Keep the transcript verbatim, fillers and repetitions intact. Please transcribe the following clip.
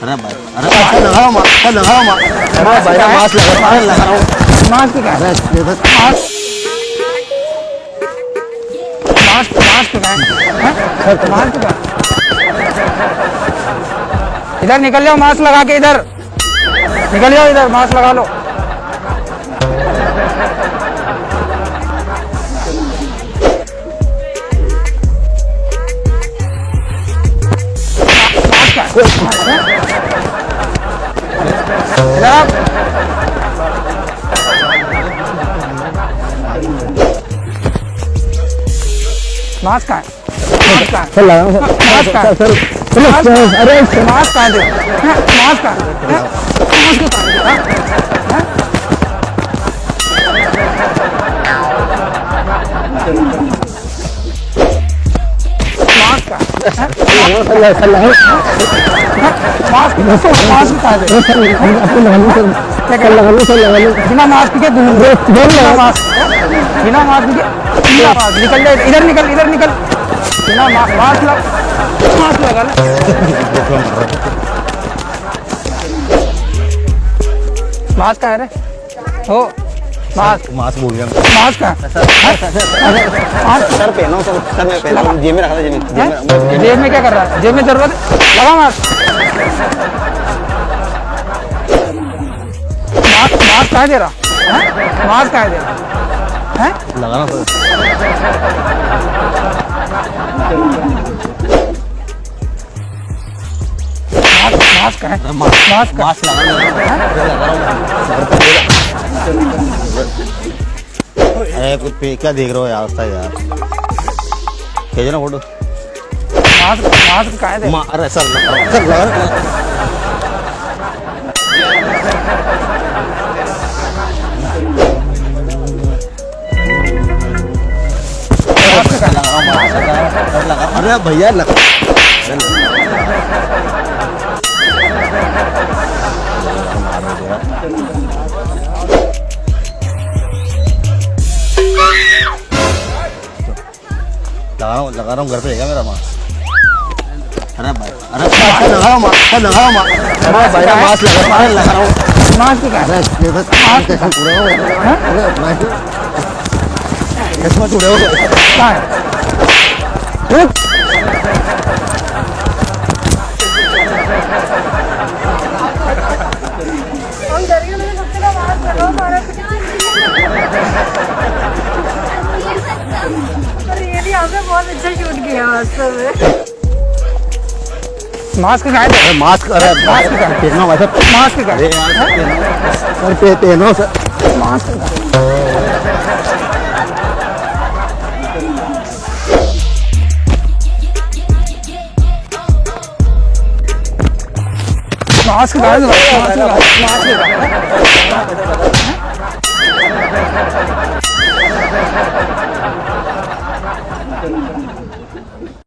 अरे भाई, अरे अच्छा लगा रहा हूँ, अच्छा लगा रहा हूँ। अरे भाई, मैं मास्क लगा रहा हूँ, अरे लगा रहा हूँ। मास्क क्या है? अरे, ये तो मास्क, मास्क क्या है? हैं? मास्क क्या है? इधर निकल जाओ, मास्क लगा के इधर निकल जाओ, इधर मास्क लगा लो। मास्क कहाँ है? मास्क कहाँ है? सर, लगा रहा हूँ, सर। मास्क कहाँ है? सर, सर, सर, मास्क कहाँ है? सर, अरे, सर। मास्क कहाँ है? हैं? मास्क कहाँ है? हैं? मास्क कहाँ है? हैं? मास्क कहाँ है? हैं? सर, लगा रहा हूँ, सर, लगा रहा हूँ। हैं? मास्क, मास्क कहाँ है? सर, लगा रहा हूँ, सर। क्या कह रहे? लगा लो सर, लगा लो। बिना मास्क के घूम रहे। बोल, बोल बिना ना। मास्क, बिना मास्क के, बिना मास्क। निकल जाए, इधर निकल, इधर निकल। बिना मा-, मास्क लग-, मास्क लगा ना। मास्क कहाँ है रे? हो, मास्क। मास्क भूल गया मैं। मास्क कहाँ है? Sir, sir, sir, sir, mask. Sir, पहनो सर, सर, मैं पहना हूँ, जेब में रखा था, जेब में, जेब में, हैं? जेब में। जेब में क्या कर रहा है? जेब में जरूरत है? लगा मास्क। मास्क, मास्क कहाँ दे रहा? हैं? मास्क कहाँ दे रहा? हैं? लगा ना सर। मास्क, मास्क कहाँ है? अरे मास्क, मास्क कहाँ? मास्क लगा, लगा, लगा, लगा रहा हूँ। अरे कुछ पे क्या देख रहे हो यार, अवस्था यार। खींचो ना फोटो। मास्क, मास्क कहाँ है तेरा? मा-, अरे सर, सर, लगा, लगा। अरे भैया लग-, लगा रहा हूँ, लगा रहा हूँ, घर पे रहेगा मेरा मास्क। अरे भाई, अरे अच्छा लगा रहा हूँ मास्क, अच्छा लगा रहा हूँ मास्क। अरे भाई, मैं मास्क लगा रहा हूँ, अरे लगा रहा हूँ। मास्क कहाँ है? अरे, ये बस मास्क कैसे पूरा हो गया? हाँ? अरे भाई, चश्मा छूटे हो गया। कहाँ है? हम डर गए, मैंने सबसे बड़ा मास्क लगा, हमारा पर ये भी यहाँ पे बहुत अच्छा शूट किया वास्तव में। मास्क कहाँ है? अरे मास्क, अरे मास्क कहाँ है? पहनो भाई साहब। मास्क कहाँ है? अरे यार, सर, पहनो। सर, पे-, पहनो सर। मास्क कहाँ है? मास्क कहाँ है? मास्क कहाँ है? मास्क कहाँ है?